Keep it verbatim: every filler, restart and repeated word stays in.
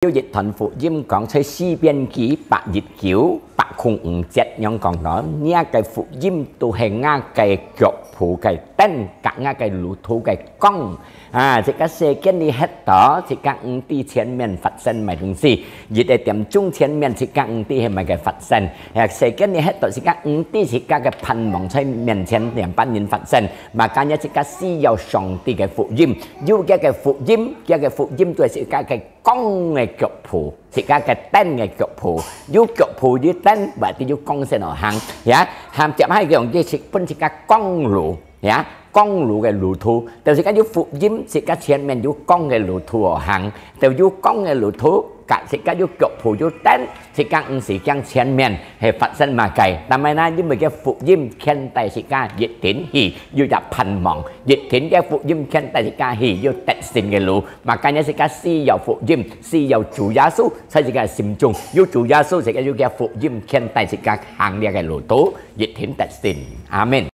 有一段福音講，在詩篇記一百一九，百空五節，仰講到：若个福音都係𠊎个腳步个燈，佮𠊎个路途个光。啊，自家世間裡歇到，自家毋知前面發生麼个東西，一个點鐘前面自家毋知係麼个發生。啊，世間裡歇到，自家毋知自家个盼望在面前仰般形發生。Makanya自家需要上帝个福音，有佢个福音，佢个福音對自家个 光个腳步，自家个燈个腳步，有腳步有燈，或者有光線好行，呀，行接下去用个係分自家光路，呀，光路个路途，就自家有福音，自家前面有光个路途好行，就有光个路途，佮自家有腳步有燈，自家毋使驚前面係發生麼个。但係呢，因為个福音牽帶自家一定去，有隻盼望，一定个福音牽帶自家去，有得勝个路。 Makanya自家需要福音，需要主耶穌在自家个心中，有主耶穌自家有个福音牽帶自家行這个路途，一定得勝。阿們。